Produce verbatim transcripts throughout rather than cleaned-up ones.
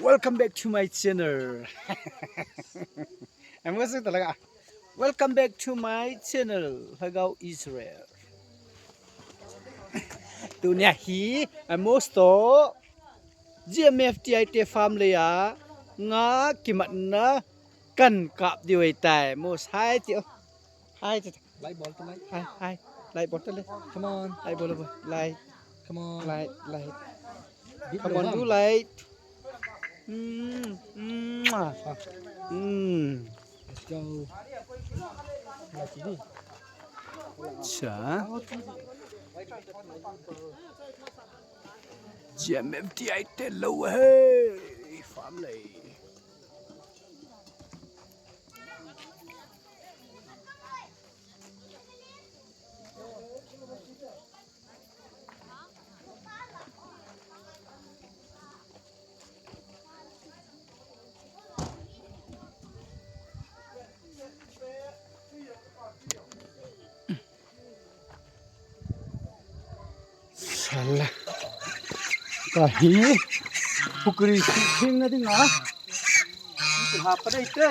Welcome back to my channel. Em ko su talaga. Welcome back to my channel, Lhagao Israel. Tunia hi, Amos toh G M F T I te farm lei a nga kimatna kan kap diu ahitai. Amos, hi ti o. Hi ti. Light bol te light. Hi, hi. Light bol te le. Come on. Light bol, bol. Light. Come on. Light, light. Come on, do light. Mm, mwah. Mm. Let's go. Cha. G M F T I te lou ahi. Farm lei. Sala. Kahi. Pukri sing na ding ah. Itu apa deh itu?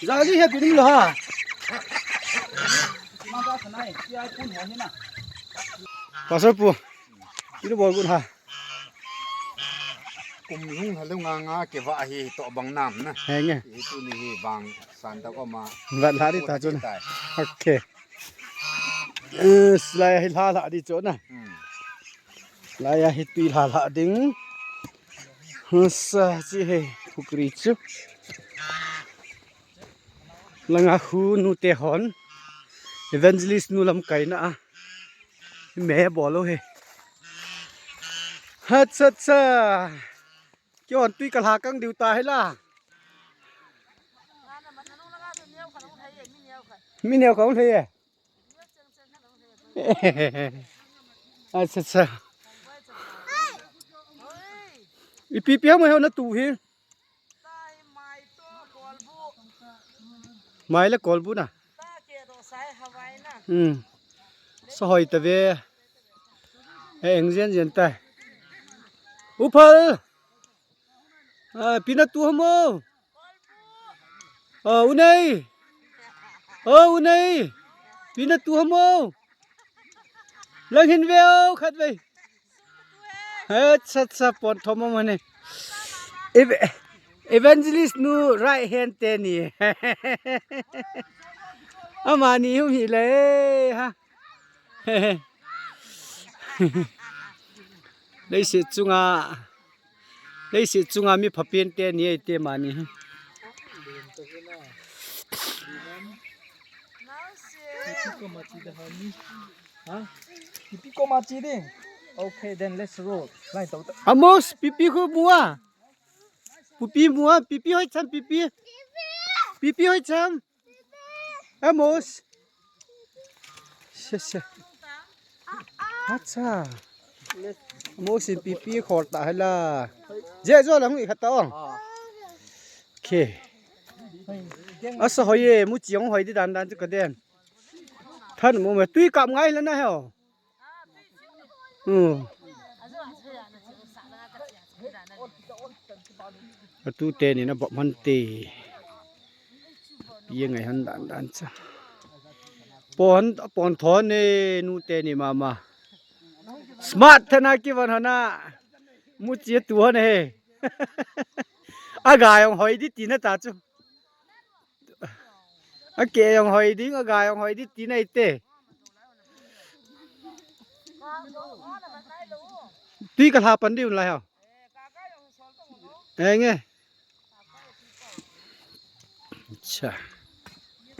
Jali he pin lo ha. Pastor pu. Pin bol gun ha. Kum lung ha lung nga nga ke va hi to bang nam na. Henge. Itu ni hi bang san ta ko ma. Vat la di ta chun. Okay. Eh, lai hi la la di chun na. Hmm. Lai a hi tui lha lha ding. Husa chi he pukri chu. Langa khu nu te hon. Evangelist nu lamkai na a. Me bol lou he. Ha cha cha. Kei hon tui ka lha kang diu ta he la. Mi neo kong he. Acha, acha. Ipi pi ham heo na tu hi. Mai le kolbu na. Hmm. Sa hoi ta ve. He eng jen jen ta. Uphal. Ah, pi na tu ham o. Oh, u nei. Oh, u nei. Pi na tu ham o. Lang hin ve o, khat ve. Acha, acha, pon thom mo ne. Ev-, Evangelist nu right hand te ni. Amani hum hi le ha. Leiset chunga, leiset chunga mi phapen te ni ei te mani. Pipi ko ma chi ding. Okay, then let's roll. Line to. Amos, pipi ko mua. Pupi mua, pipi hoi cham, pipi. Pipi hoi cham. Amos. Se, se. Acha. Amos in pipi khol ta hai la. Je jo la hung i khat ta ong. Okay. Asa hoi e, mu chiang hoi di dan dan chu ka den. Than mo me tui kap ngai la na heo. Hmm. Atu te ni na bap man te. Ye ngai han dan dan cha. Pon, pon thon ne nu te ni mama. Smart thana ki van hana. Mu chi tu han he. Aga yong hoi di ti na ta chu. Ake yong hoi ding, aga yong hoi di ti na ite. Tui ka lha pan di un lai ho. Enge. Acha.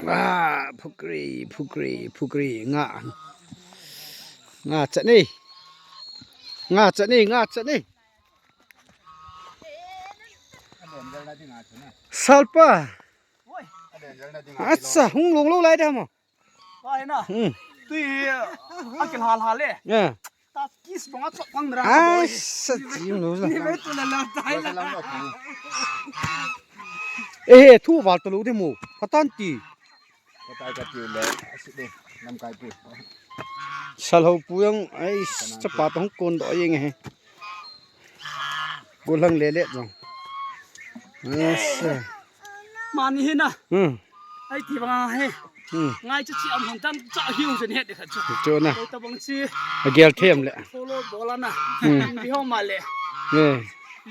Ah, phukri, phukri, phukri, nga. Nga chat ni. Nga chat ni, nga chat ni. Salpa. Oi. Acha, hung long long lai da mo. Pai na. Hmm. Tui, a kilhal hal le. Yeah. Ta kis bang a chok bang dra. Ai, sa chim lo sa. Ni ve tu la la tai la. Eh, thu val to lo de mo. Patan ti. Patai ka ti le, asi de. Lamkai pu. Salho pu jong, ai, chapa to hung kon doh jeng e. Gollhang le le jong. Yes. Mani hi na. Hmm. Ai ti bang he. Hmm. Ngai chu chi am han tan cha hiu jen he de kha chu. Chu na. Koi ta bang chi. A gel them le. Follow bol ana. Hmm. Bi ho ma le. Eh.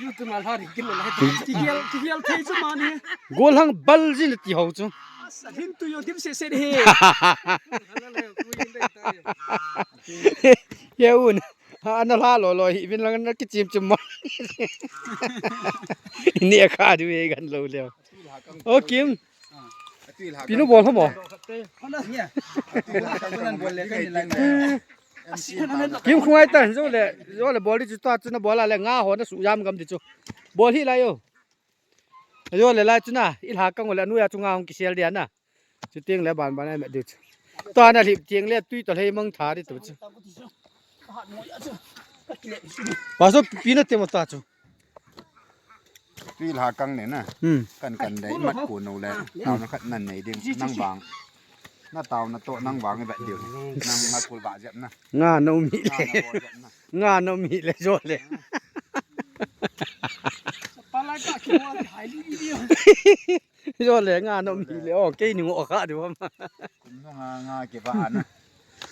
YouTube ma la ri kilo la. Ti gel, ti gel thei chu mani. Gollhang bal jin ti ho chu. Sa hin tu yo dim se se de he. Ye un. Ha, ana la lo lo hi, vin lang na kichim chim ma. Ni a kha du e gan lo le. O Kim. Pinu bol ho mo. Kim khungai ta, jo le, jo le bol di chu ta chu na bol a le nga ho na su jam gam di chu. Bol hi la yo. Jo le lai chu na, i lha kang u le, anu ya chu nga hung kisel dia na. Chuteng le ban ban ai me diu chu. Tua na lhip teng le tui to lhei mang tha di tu chu. Paso pi na te mo ta chu. Tui lha kang ne na. Hmm. Kan kan le i mat ko no le. Tau na khat nan nei ding nang vang. Na tau na to nang vang i vet diu. Nang nga kul ba jep na. Nga no mi le. Nga no mi le jo le. Palai ka ki wa hai li di. Jo le nga no mi le. O kei ni ngo kha di wa ma. Kum no nga nga ke ba na.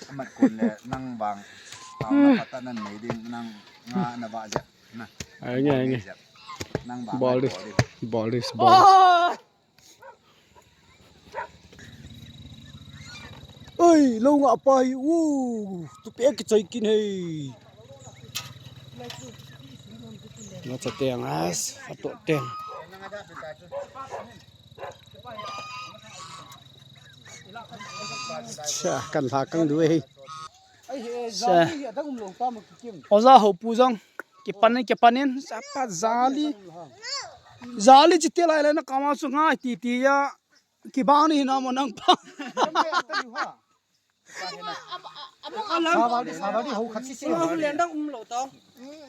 Amat kun le nang bang. Tau na pata nan nei ding nang nga na ba ja. Na. Ai nge, ai nge. Nang bang. Bol this. Bol this. Bol this. Oi, lo nga pa hi u. Tu pe ki chai kin hei. Nga cha teng as, ato teng. Cha kan lha kang du hei. Cha. Oja ho pu jong. Kipan in, kipan in, sapa jali. Jali chiti lai lai na kama su ngai ti ti ya. Kibang ni na mo nang pa.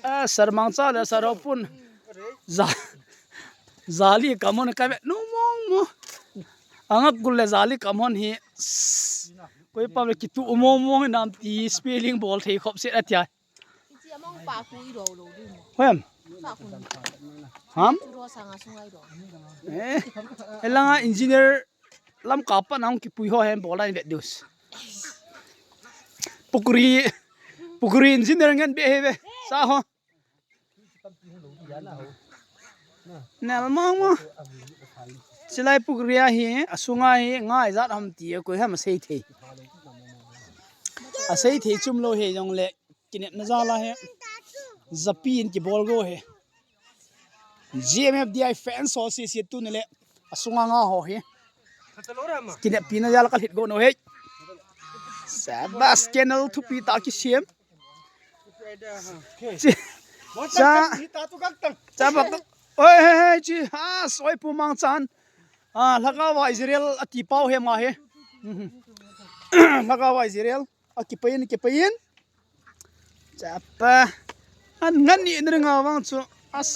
Ah, sar mang cha le sar pun. Ja, jali kamon ka ve nu mong mo. Anga kul le jali kamon hi. Koi pa le kitu mong mong nam ti spelling bol thei khop se atia. Ichi among pa ku i ro lo di mo. Hem. Sa ku. Ham? Tu ro sa nga sungai ro. Eh. Elanga engineer lam ka pa nang kipui ho hem bola in vet dus. Pukri. Pukri engineer ngan be he ve. Sa ho. Na mong mo. Silai pukri a hi, asunga hi, ngai jat ham ti ko hem sei thei. A sei thei chum lo he jong le. Kinepna jal a hi. Japi in kibol go hi. G M F D I fans ho si si tu ni le. Asunga nga ho hi. Kinepna jal a ka hit go no hi. Sabas channel thupi ta kisem. Cha. Cha. Cha ba. Oi, hei, hei, chi. Ha, soi pu mang chan. Ah, lhagawa Israel ati pau he ma he. Lhagawa Israel. Akipain, kipain. Chapa. An ngan ni nir nga wang chu. As.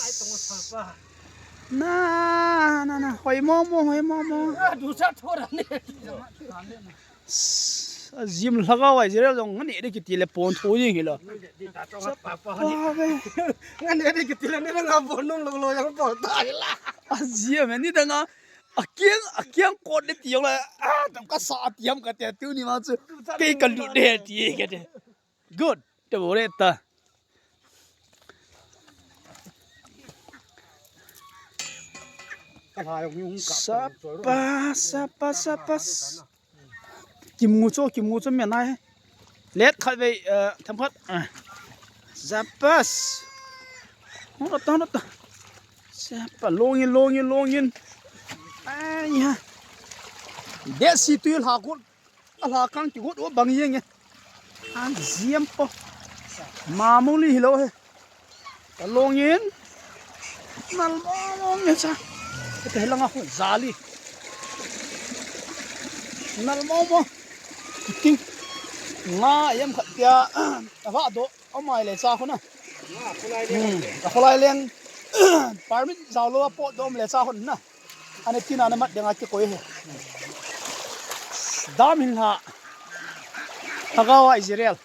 Na, na, na. Hoi mo mo, hoi mo mo. Du sa thora ne. Jim lhagawa Israel jong ngan ni de kiti le pon tho jing hilo. Ngan ni de kiti le ni nga pon nung lo lo jong pon ta hila. A jim ni da nga. Akiang, akiang kot le ti jong le. Ah, tam ka sa ti ham ka te tu ni ma chu. Kei ka lu de ti ka te. Good. Te bo le ta. Sapa, sapa, sapa. Kim ngu cho, kim ngu cho men ai. Let khat vei, eh, tham khat. Eh. Zapas. Hot ta, hot ta. Sapa, longin, longin, longin. Ai ha. Desi tui lha kut. A lha kang kigot u bang jeng e. An jiem po. Mamuli hilou he. Ka long in. Nal mo mo nge cha. Ka he langa khu jali. Nal mo mo. Kiting. Nga yam khat tia. Ava do. Amai le cha khu na. Hmm. Ka kholai leng. Permit jao lou a pot do le cha khu na. Ane tina na mat ding a kikoi he. Dam hin ha. Lhagao a Israel.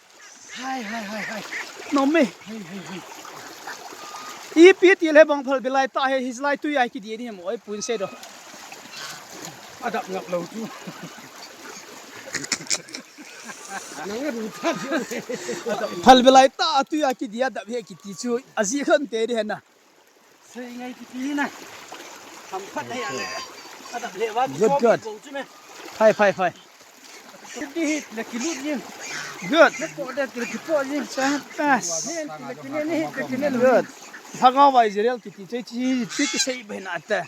Hai, hai, hai, hai. Nom me. Hai, hai, hai. Ipi ti le bang phalbe lai ta he, his lai tui a kidi ni mo, oi pun se do. Adap ngap lou tu. Nang ru ta. Phalbe lai ta tui a kidi adap he kiti chu. Aji khan te di he na. Sei ngai kiti na. Ham khat nei ale. Adap le wa. Good, good. Bong chu me. Phai, phai, phai. Kiti hit le kilut jin. Good. Le po de le kipo jin. Shabash. Ni en le kine ni hit le kine lu. Good. Lhagao a Israel kiti che chi chi ki sei be na ta.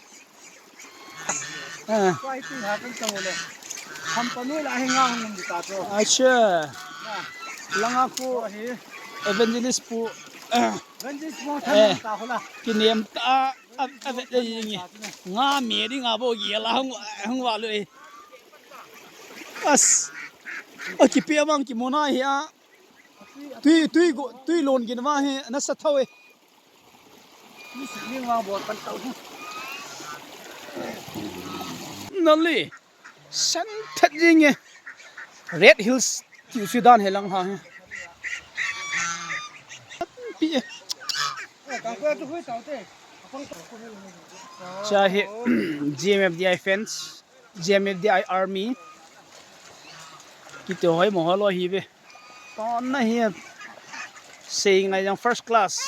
Ah. Koi tu ha kan tang le. Ham pa nu la hi nga hung di ta to. Acha. Na. Langa khu. Ko hi. Evangelist pu. Ah. Evangelist pu than ta khu la. Kinem ta. A, a vet le jing e. Nga me ding a bo gi la hung, hung va lui. As. A kipe mang kimu na hi a. Tui, tui go, tui lon gin va hi na sa thau e. Nali. San that jing e. Red Hills tiu Sudan he lang ha he. Pi e. Cha hi G M F D I fans, G M F D I army. Kiti hoi mo holo hi ve. Ton na hi. Sei ngai jang first class.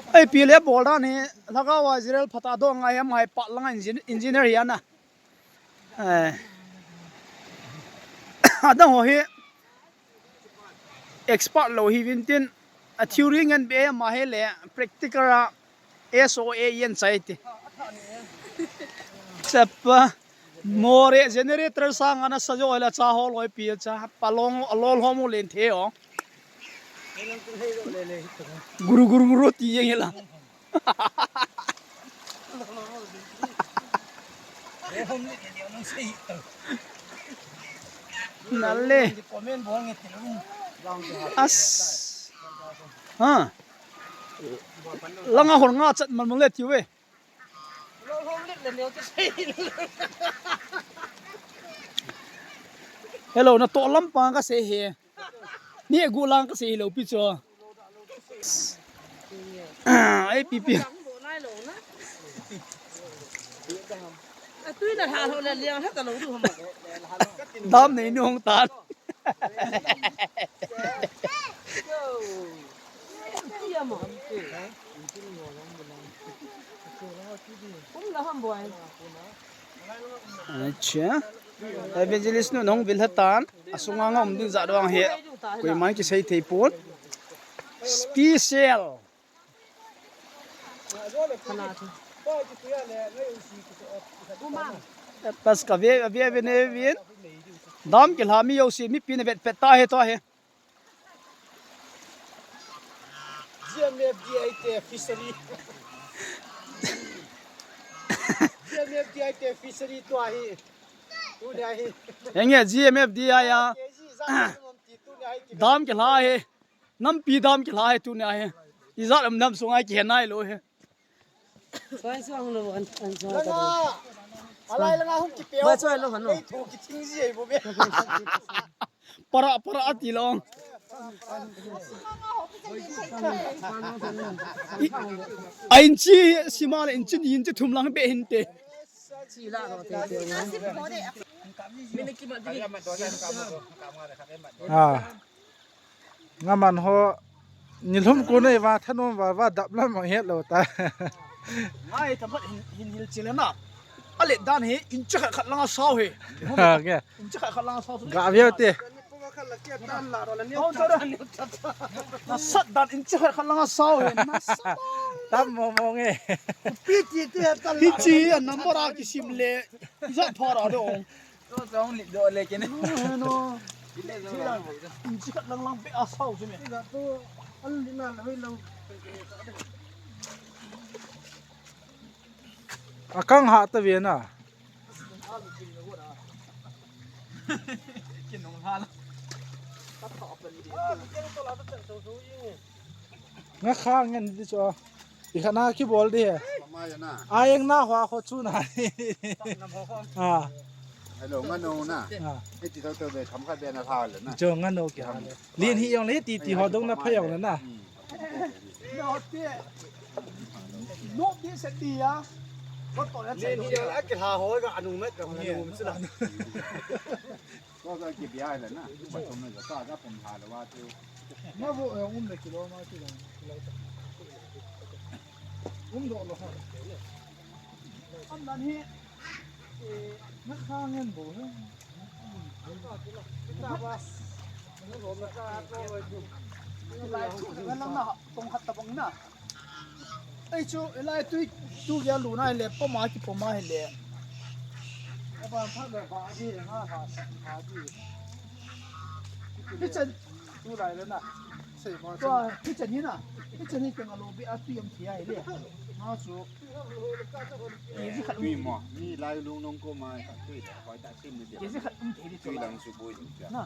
Ei, pi le bol dan hi, lhagao a Israel phata do ngai am hai pa lang engineer hi ana. Eh. Adang ho hi expert lo hi vin tin a theory ngen be ma he le practical a S O A yen chai ti. Chapa. More generator sang ana sa jo la cha ho loi pi cha palong alol ho mu len the o. Guru guru guru ti yeng la. Nale. As. Ha. Langa hor nga chat mal mal le ti ve. Hello, na to lam pa ka se he. Ni gu lang ka se lo pi cho. Ai pi pi. Dam nei ni hong tan. Acha. Evangelist nu nong vil hatan. Asunga nga um ding ja doang he. Koiman kisei thei pon. Special. Pas ka ve, ve, ve ne vin. Dam kilha mi jouse, mipi na vet pet ta he to he. G M F D I te fishery. G M F D I te fishery tua hi. Tunia hi. Henge G M F D I a. K G za tunia hi. Dam kilha he. Nampi dam kilha he tunia hi. Ijat um nam sunga kihe nai lo he. Choi suang lo an, an choi ta. Langa, alai langa hung kipe. Ba choi lo han lo. Ei thu kithing ji ei bo be. Para, para ati long. I, a inchi sima le inchi ni inchi thum lang be hin te. Chi la lo te te. Mini ki ma di. Ah. Nga man ho, nilhum ko nei va, thanom va, va dap lam ang het lo ta. Ngai ta mat hin, hin hil chile na. A let dan hi, inch khat khat langa sao hi. Ha, ke. Inch khat khat langa sao. Ga veu te. Nasat dan inchi khat khat langa sao he, nasat. Tam mo mo nge. Pi ti ti he tan la. Hichi a number a kisim le. Ija phara de ong. To jong li do le kene. No, no. Inchi khat lang lang pe a sao si me. Ija to al di na la hoi lang. Akang ha ta ve na. Nga kha ngen di chu. I kha na kibol di he. Ayeng na hua kho chu na. Ah. Hello, nga no na. Ah. Iti to to be kham kha be na tha le na. Jo nga no kya le. Lin hi yong le ti ti ho dong na pha yong le na. No, ti se ti ya. Ko to ya. Lin hi yong le a ki ha ho ga anu met ga anu met sila. Ko ga ki bia le na. Ko to me ga ta ga pom ha le wa tu. Ma bo um le kilo ma ti le. Um do lo ha. Am nan hi. Nga kha ngen bo he. Lai chu ka lang na tong khat tabang na. Ei chu lai tui tu ya lu na le poma ki poma he le. Aba pha le ba di nga ha ha di. Ni chen tu lai le na. Sei ma. Tua ni chen ni na. Ni chen ni teng a lo bi a tu yam thi ai le. Ma chu. Tui mo, mi lai lung nung ko ma ka tui da, hoi da sim ni dia. Tui lang su bui dia. Na.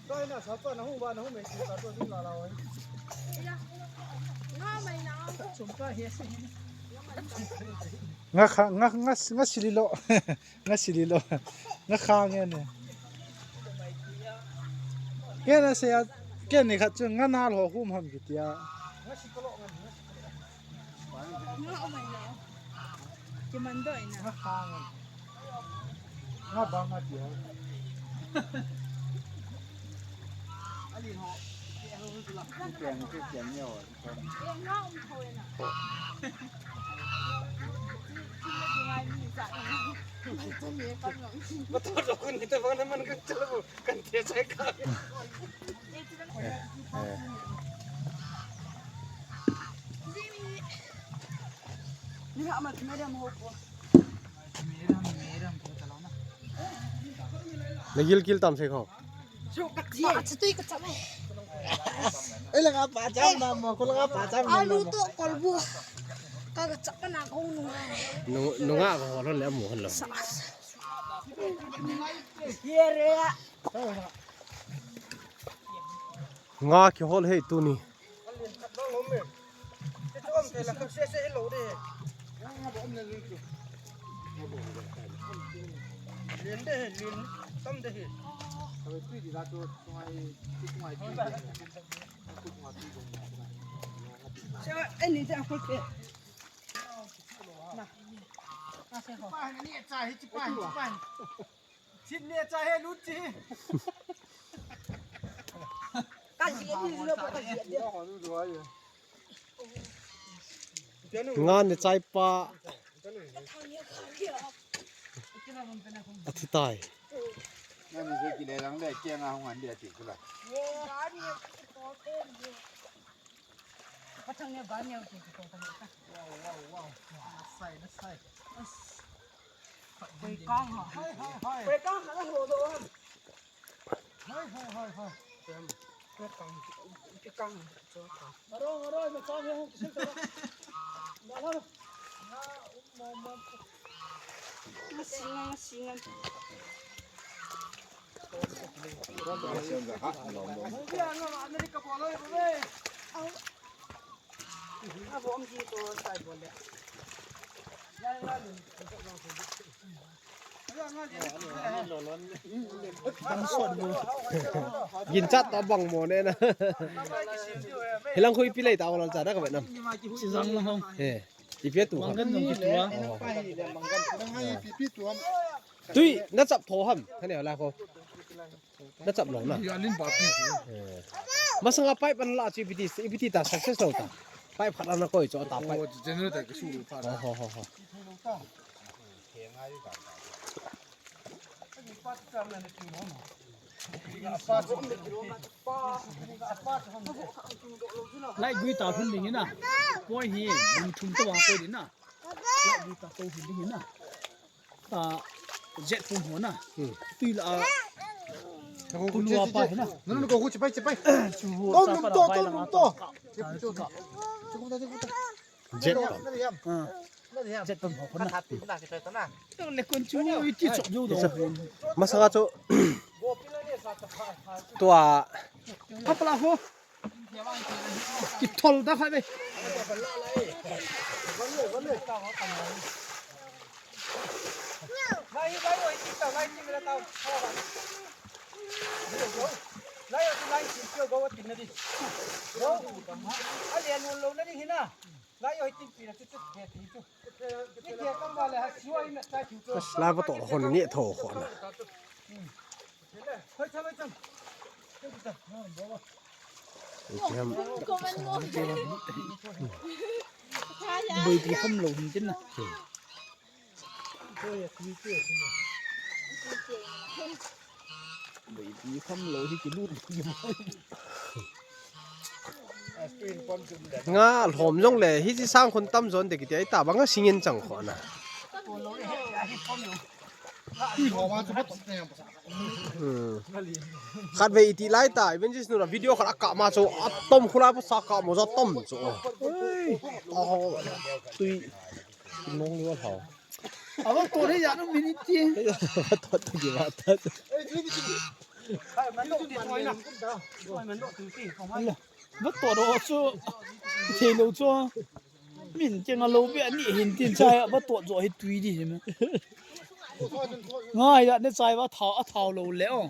Doi na sa pa na hung ba na hung me ki sa to ding la la oi. Nga mai na. Chum ka he se. Nga kha, nga, nga, nga sili lo. Nga sili lo. Nga kha nge ne. Kei na se ya, kei ni khat chu nga na lo hum ham ki tia. Nga si ko lo nga. Nga o mai na. Ki man doi na. Nga kha nga. Nga ba nga tia. Ali ho. Ki ken, ki ken ni ho. Eh, nga um thoi na. Ki, ki, ki ngai ni sa. Ba to lo kun ni ta ba na man ka chala bu. Kan te sai ka. Na gilkel tam se kho. Ei, la nga pa cham na mo, ko la nga pa cham na mo. Alu to kolbu. Ka ka chap na ko nu. Nu, nu nga ko hol le mo hol lo. Nga kihol hei tuni. Sit ne cha he lut chi. Ka ji ni lo ka ji. Nga ne chai pa. A thi tai. Nga ne je ki le lang le ke nga hung an dia ti kula. Ka thang ne ba ne ti ko ka. Wow, wow, wow. Na sai, na sai. Koi kang ha. Hai, hai, hai. Koi kang ha ho do. Hai, hai, hai, hai. Koi kang, koi kang. Aro, aro, me kang ho kisil ta. Na la. Singa, singa. Ginchat ta bang mo ne na. Hilang khu ipi lai ta wala cha da ka Vietnam. He. Ipi tu. Wang kan nong ki tua. Tui na chap tho ham. Thane la ko. Na chap lo na. Ya lin ba pi. Eh. Masanga pipe an la chu ipi ti, ipi ti ta success lo ta. Pipe khat ana koi cho ta pipe. Oh, generator ka su pa. Ho, ho, ho, ho. Ni pa ta na ni ki mo. Light gui ta hun ding na. Poi hi, mun thum to wa poi ding na. Light gui ta to hun ding na. Ta jet pum ho na. Hmm. Tui la. Kunu apa na. Nunu ko hu chipai chipai. Chu ho ta pa to, to, to. Jet pum. Ah. Jet pum ho na. To le kun chu iti chok jo do. Masanga chu. Tua. Apa la ho. Kithol ta kha ve. Lai va to hon ni tho hon. Boi pi kham lo hin tin na. Boi pi kham lo hi ki lut. Nga lhom jong le hi chi sang khun tam jon de kiti ai ta ba nga singen chang kho na. Hmm. Khat ve iti lai ta, even jis nu la video khat a kap ma chu, a tom khula pa sa kap mo ja tom chu. Oi. Tui. Nong ni wa thau. Ava to re ya no minute ti. To to ki wa ta. Ba to ro chu, thei lo chu. Min che nga lo be ni hin tin chai ba to jo hi tui di hin. Ngai ya ne chai ba thau a thau lo le o.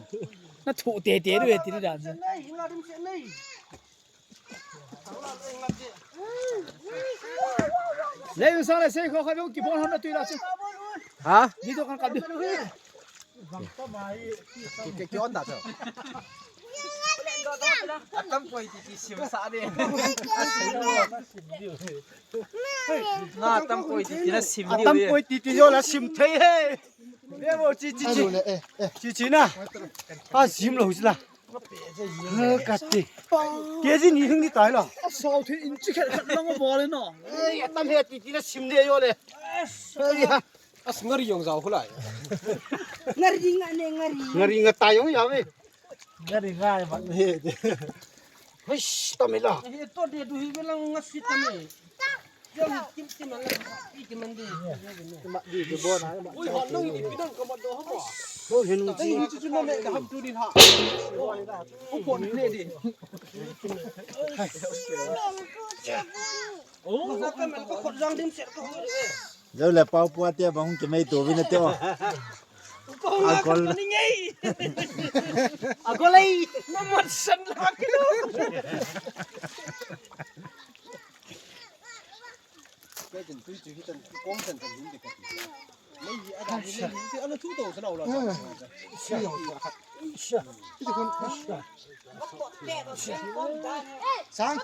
Na thu te te du he ti da. Lei sa le sei kho kha be ki bon hon na tui la chu. Ha? Ni to kan ka de. Ki, ki, ki on da chu. Atam koi ti ti sim sa de. Na atam koi ti ti na sim de. Atam koi ti ti jo la sim thei he. Ve bo chi chi chi. Chi chi na. A sim lo chi la. Ka ti. Ke ji ni hing ni tai la. Asau thi in chi khat khat lang bo le no. Ei, atam he ti ti na sim de jo le. Ei, ha. As ngari jong jao khulai. Ngari nga ne ngari. Ngari nga tai jong jao ve. Ngari nga ba ne. Huish, tamila. He to de du hi velang nga si tame. Jong kim kim ala. Ki kim ande. Ma di de bona. Ui, ha nang di pinang ka ma do ha ma. Ko hin. Dai ni chu chu na me ka ham tu din ha. O pon ne di. O, na ka me ka khot jang dim se ka. Jao le pau pua te bang ki mei tu vin te o. Agol. Agol ei. Namat san la kilo. Ka tin tu chu hitan kong tan tan hin de ka. Mei hi ada ni mei hi ana thu to sa lo la. Sang.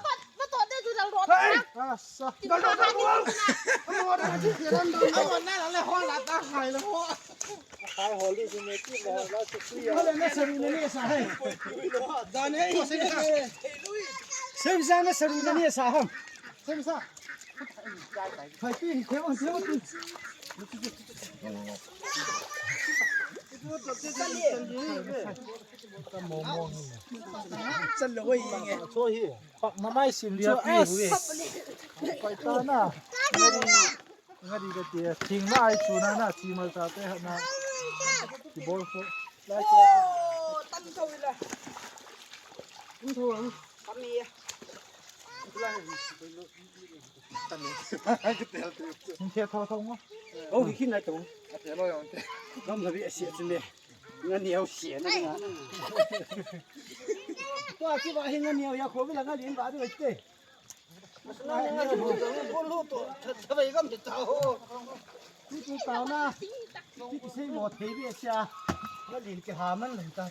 Sem sang na saru na ni sa ham. Sem sang. Hai pi, theu, theu pi. Chan lo wei nge. Cho hi. Pak na mai sim lia pi hu e. Pai ta na. Ngari ka ti. Thing na ai chu na na chi mal ta te ha na. Ki bol ko. Lai ko. Tam tho ila. Tam tho. Tam ni. Hung khe tho tho ngo. O, hi khin nai tong. Gam na bi a sia chu me. Nga niau sia na nga. Tua ki ba hi nga niau ya kho bi la nga lin ba du te. Nga ni nga ni bo lu to. Tha bai gam te ta ho. Ti tu ta na. Ti ki sei mo thei bi a sia. Nga lin ki ha man lin ta.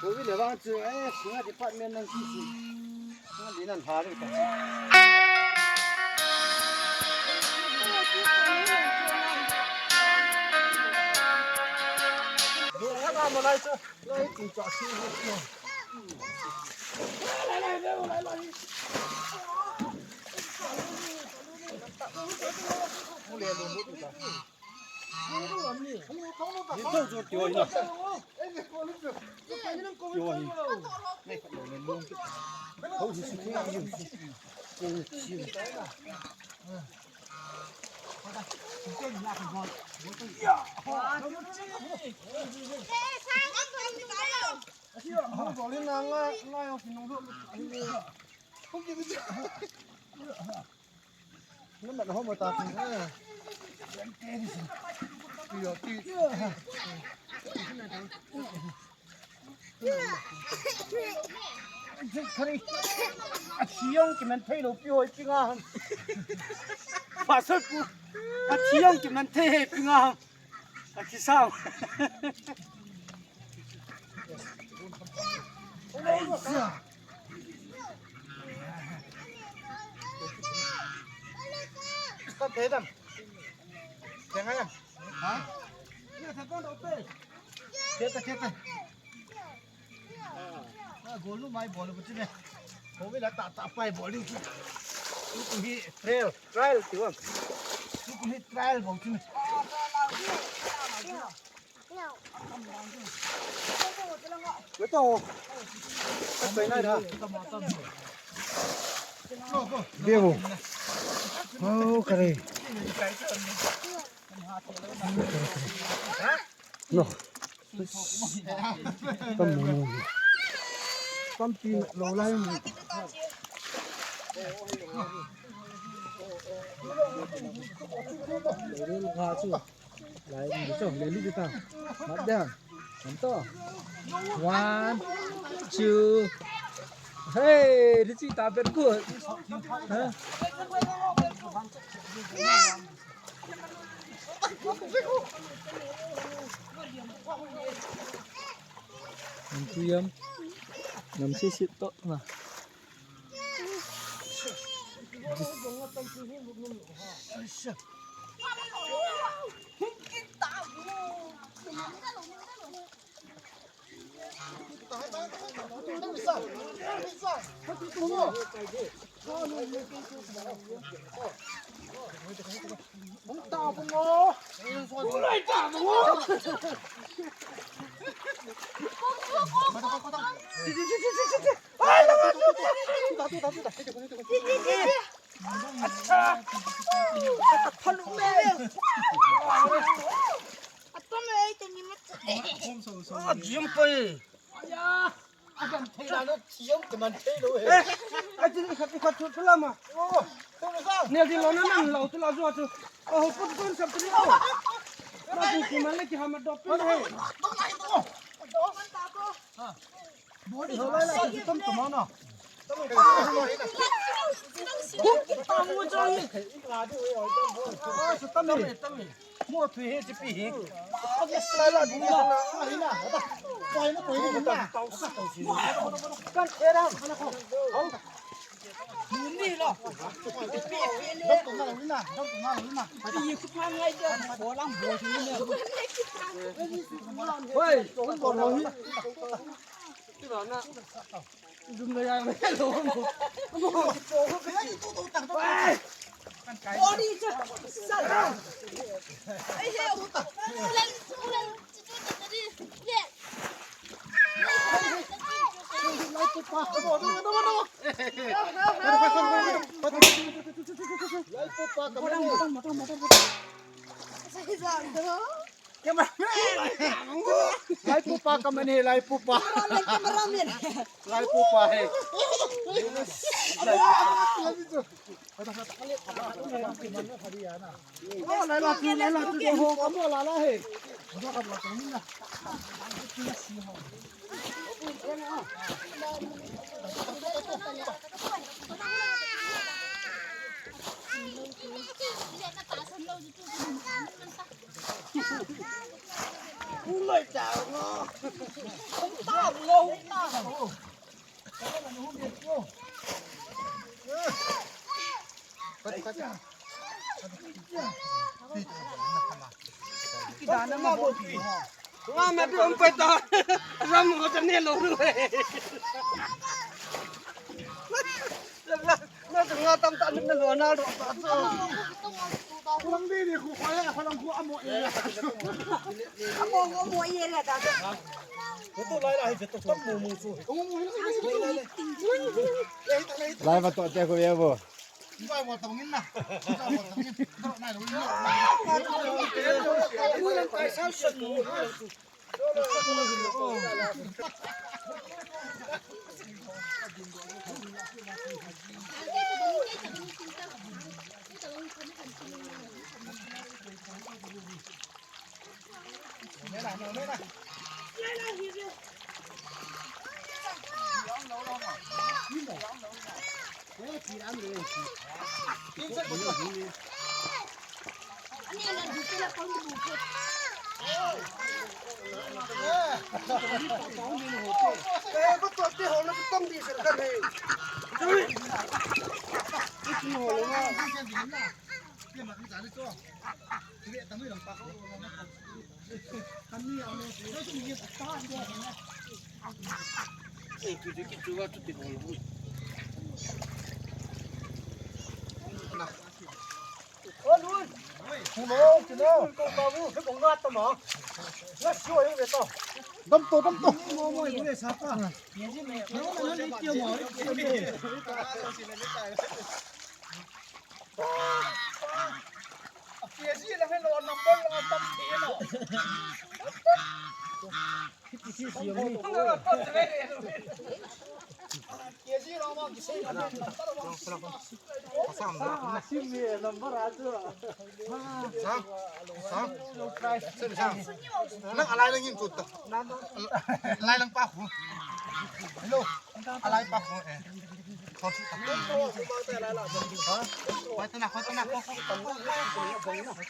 Ko vi le vang chu, eh, singa department nang si si. Singa di nan ha ri ta. Khari. Athi jong kiman thei lou pi hoi pi nga ham. Pastor pu. Athi jong kiman thei he pi nga ham. Athi sao. Stop thei dam. Thei ngai am. Ha? Thei ta, thei ta. Ah, gol lu mai bol bu chine. Ko ve la ta ta pai bol ni. Tu tu hi trial, trial ti wa. Tu tu hi trial bol chine. Beto. Asai nai da. Bevo. Oh, kare. No. Tam mo mo. Tam pi lo lai mo. Lo le lu ha chu. Lai mo chu le lu ta. Mat da. Anto. One, two. Hey, this is ta ber good. Huh? Ang tuyam. Nam sisit to na. Jim pai. Aya, akan thei la na thiam ke man thei lo he. Eh, ai tin khat khat chu chu lama. Oh, tu ni sa. Ne din lo na nan lo chu la chu chu. Oh, put pun sab chu lo. Na tu ki man le ki hama dop pin he. Body ho lai la chu tam tam na. Tam tam. Mo thui he chi pi hi. Lai la ding la. Koi na koi ni ta. Kan the ram. Ni lo. Dam tu na lo ni na. Dam tu na lo ni na. Pi ku pa ngai da. Ko lang bo ni na. Hoi, ko bo lo ni. Ti lo na. Zoom le ya me lo mo. Mo. Body chu. Sa. Ai he. Lai pu pa. Lai pu pa. Cameraman. Lai pu pa ka man he, lai pu pa. Cameraman, cameraman. Lai pu pa he. Lai pu pa. Oh, lai la tu, lai la tu, ho ka mo la la he. Nga me pi um pai ta. Ram ho ta ne lo lu he. Na tu nga tam ta ni na lo na ro ta so. Kulang di ni ku khoi a, kulang ku amo e. Amo, amo e le ta. Ko to lai lai je to tam mo mo so. Lai ma to te ko ye bo. Dam to, dam to. Nang alai lang in tuta. Alai lang pa ko. Hello. Alai pa ko eh. Khoi tana, khoi tana, khoi, khoi, khoi.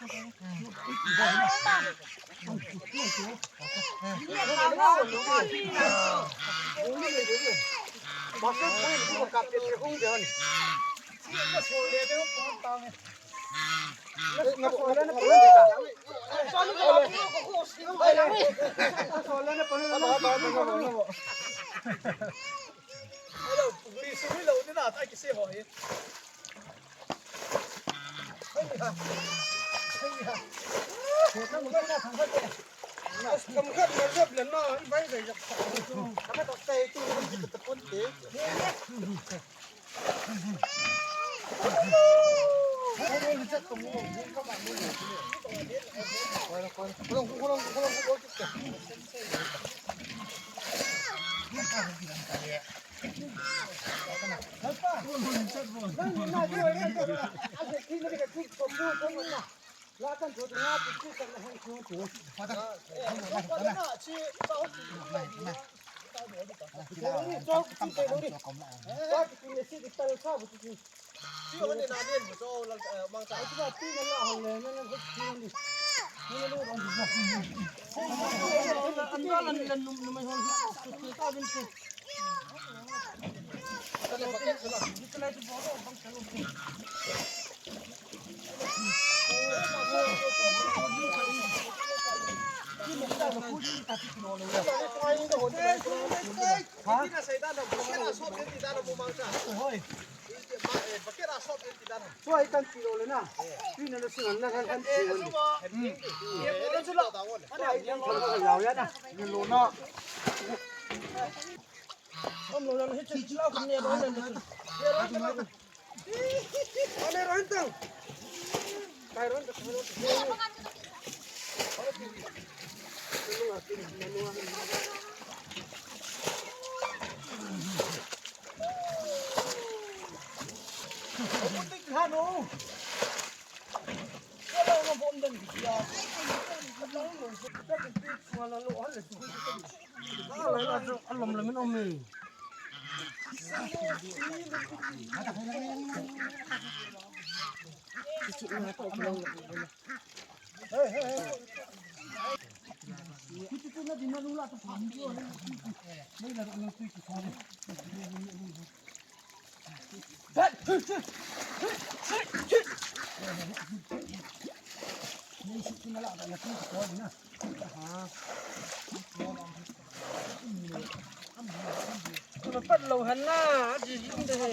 Mapat lou hana, a ji ji um de he.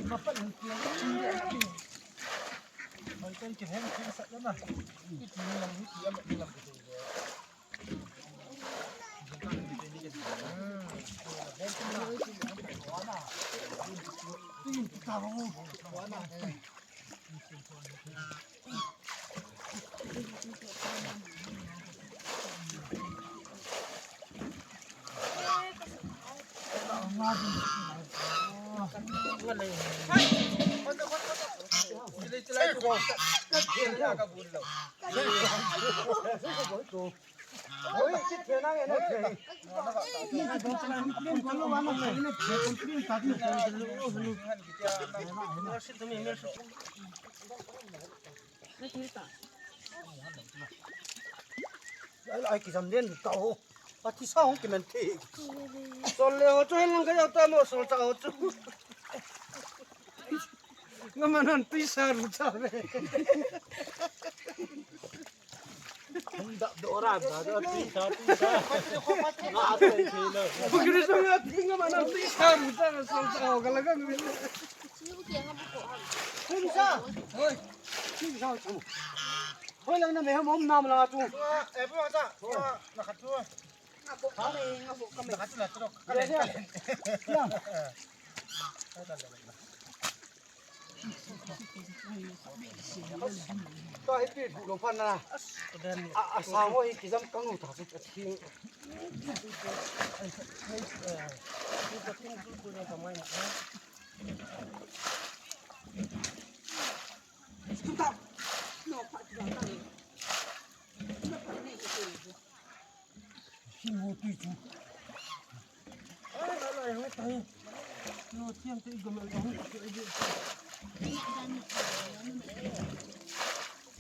Mapat lou ti. Hoi ten ki hem ki sat na. Ki ti lam ki ti am lam ki ti. Ai, ai, kijam den ta ho. Ati sa hong kimen te. Sol le ho chu hin lang ka ya ta mo sol ta ho chu. Ngam anan tui sa ru ta ve. Hong da do ra da do tui sa tui sa. Nga a tui sa lo. Bukri sa nga ti ngam anan tui sa ru ta sol ta ho ka la ka ngi. Hoi. Hoi lang na me hom hom nam la tu. Eh, bu ta. Na khat tu. Nga bo ka me, nga bo ka me. Na khat tu na tu. Ka le, ka le. Ya. Ta hi pi bu lo phan na. A, a sa ho hi kijam ka ngu ta chu ka thing.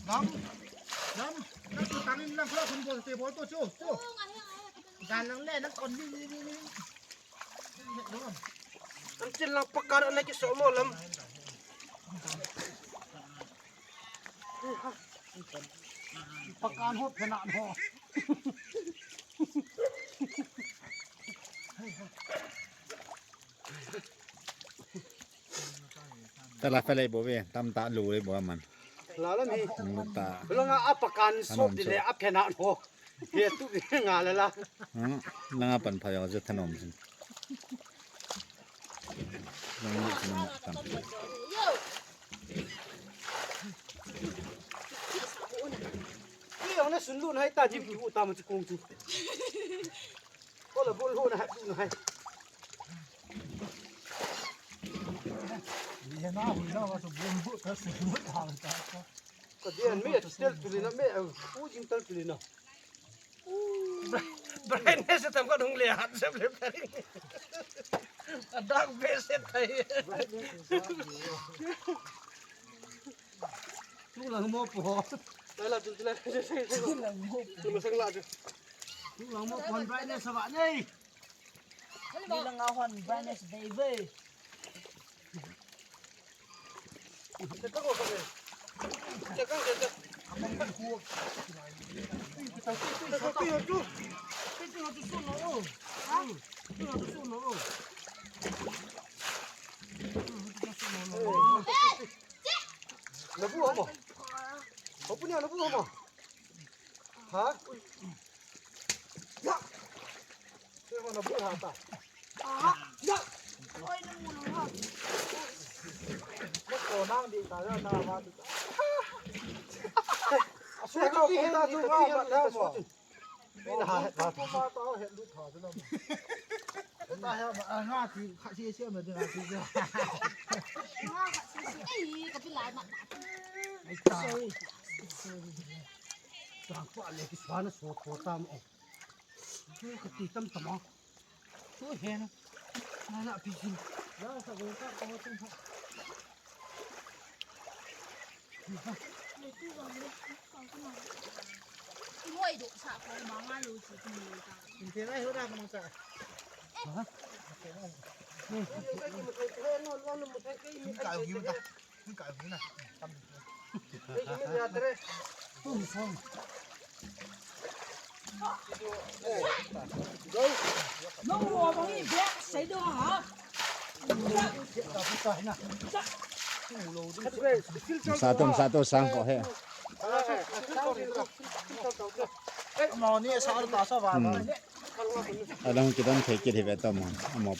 Lam, lam, nang tu tangin nang kula kun bol te bol to chu, chu. Dan lang le nang kon ni ni ni ni. An chin lang pakar na ki so mo lam. Pakan ho pena ho. Tala pele bo ve, tam ta lu le bo man. La la ni. Lu ta. Lu nga apakan so di le apena ho. He tu ke nga le la. Hmm, langa pan pha yo je thanom sin. Langa ni sin ma tan. Ki yong na sun lu na hai ta ji ki u ta ma chi kong chu. Ko la bol lu na hai tu na hai. Ye na hu na wa so bol bu ta sun lu ta ta. Ka dian me tel tu le na me u jing tel tu le na. Brightness tam ka dung le hat sep le pering. A dark base thai. Tu lang mo po. Lai la tu lai. Tu lang mo. Tu ma sang la tu. Tu lang mo po brightness ba nei. Ni lang a hon brightness baby. Labu hamo? Hopu ni labu hamo? Ha? Ya. Te mo na bu ha ta. Aha. Ya. Oi, na mu na ha. Mo ko nang di ta ya ta ba di ta. Asu ko ko ta tu ma ma na mo. Ni na ha ta. Ko ma ta he lu ta tu na mo. Ta he ma nga ti kha si si ma di na ti. Nga kha si si. Ei, ka pi lai ma. Ai ta. Sorry. Sorry. Tang pa le ki swana so ko ta mo. Chu ka ti tam tam a. Chu he na. Na na pi jin. Na sa go ka ko tum ha. Hoi do sa ko ma nga lo si ti ni ta. Inte na ho da ko sa. Ha? Ka gi ta. Ni ka gi na. Tam. Ei, ni ya tre. Tum som. Sa tum, sa tum, sang ko he. Hmm. Adang kidang thei kit hi ve ta mo. Amo.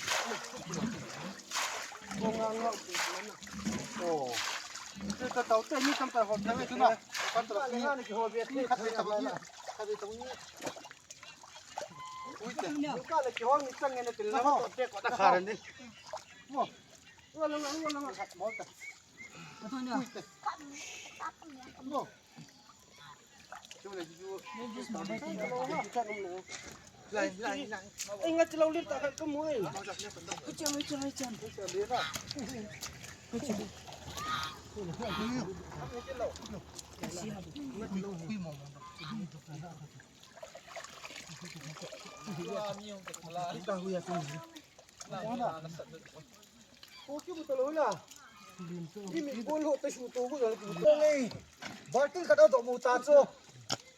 Baltin khat a doh mu ta chu.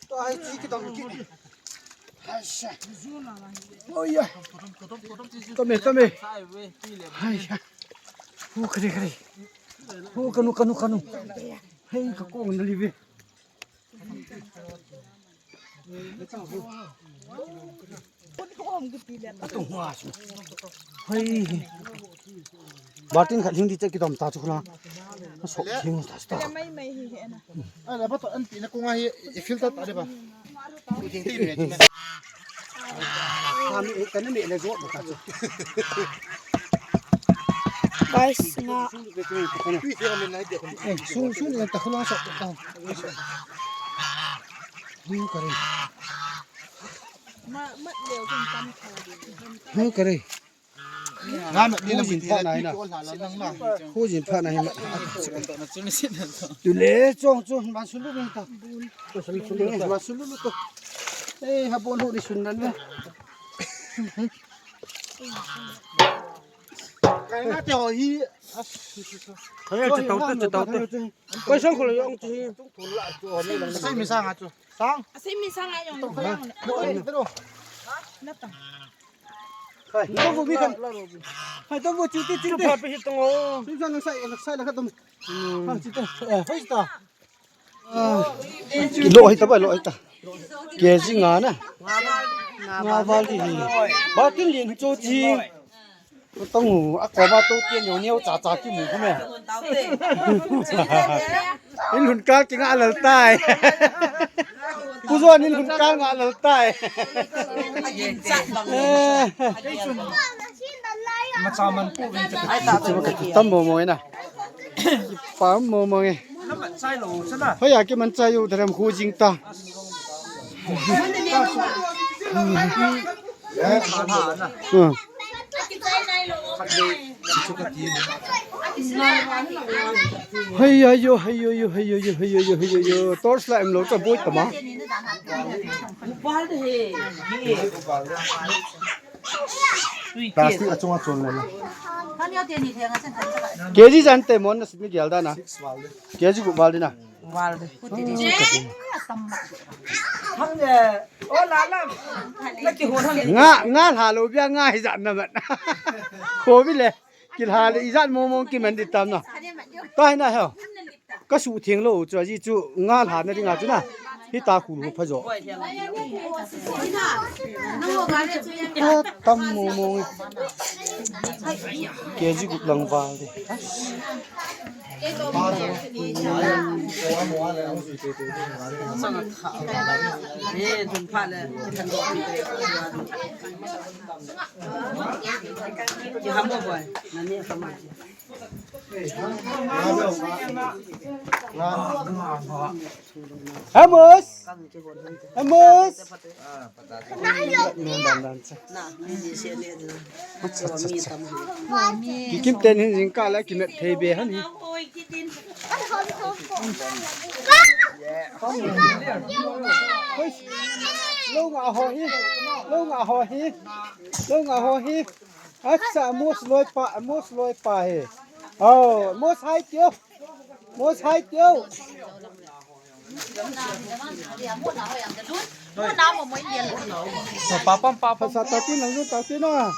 Tua hi chi kidong ki. Aisha. Oiya. Tome, tome. Aisha. Hu kare kare. Hu kanu kanu kanu. Hei ka kong na live. Hei. Baltin khat hing di che kidom ta chu khula. So hing ta ta. Ai la ba to an pi na ko nga hi i filter ta de ba. Ku jing ti me. Kami e kan me le zo ba ta chu. Guys, nga. Sung sung le ta khula sa ta. Hu kare. Hu kare. Hu jin pha na hi na. Hu jin pha na hi na. Tu le chong chu man sun lu ta. Man sun lu to. Eh, ha bon hu ni sun nan ve. Kai na te ho hi. Kai na te ho hi. Koi sang ko le yong chu. Sei mi sang a chu. Sang. Sei mi sang a yong. Na ta. Hai, tong bu mi khan. Hai, tong bu chu ti ti. Chu pha pe hi tong o. Chu sa nang sai, nang sai la kha tong. Ha, chi to. Eh, hai ta. Lo hai ta ba, lo hai ta. K G nga na. Nga val di hi. Baltin lin chu chi. Tong u, a koma to tian yo neo cha cha ki mu ku me. In hun kal ki nga lal tai. Ku zo in hun kal nga lal tai. Eh. Macha man pu vin cha. Chi ma ka tam mo mo na. Pam mo mo nge. Hoi a ki man chai u dram khu jing ta. Hmm. Hei, hei, yo, hei, yo, yo, hei, yo, yo, hei, yo, yo, hei, yo, yo. Torch light em lo cha boi ta ma. Plastic a chunga chon le na. K G jan te mon na sit ni gel da na. K G ku bal di na. Nga, nga lha lo bia nga hi jan na mat. Khobi le. Kilha le ijat mong mong kiman di tam na. Tai na he. Ka su theng lo chu aji chu nga lha na dinga chu na. Hi ta khu lu pha jo. Tam mong mong. K G gup lang val di. Amos! Amos! Kikim ten hin jingkah le kimet thei be han hi. Lo nga ho hi. Lo nga ho hi. Lo nga ho hi. Acha, Amos loi pa, Amos loi pa hi. Oh, Amos hai tio. Amos hai tio. Papa, papa, pasa tatin lang, tatin na.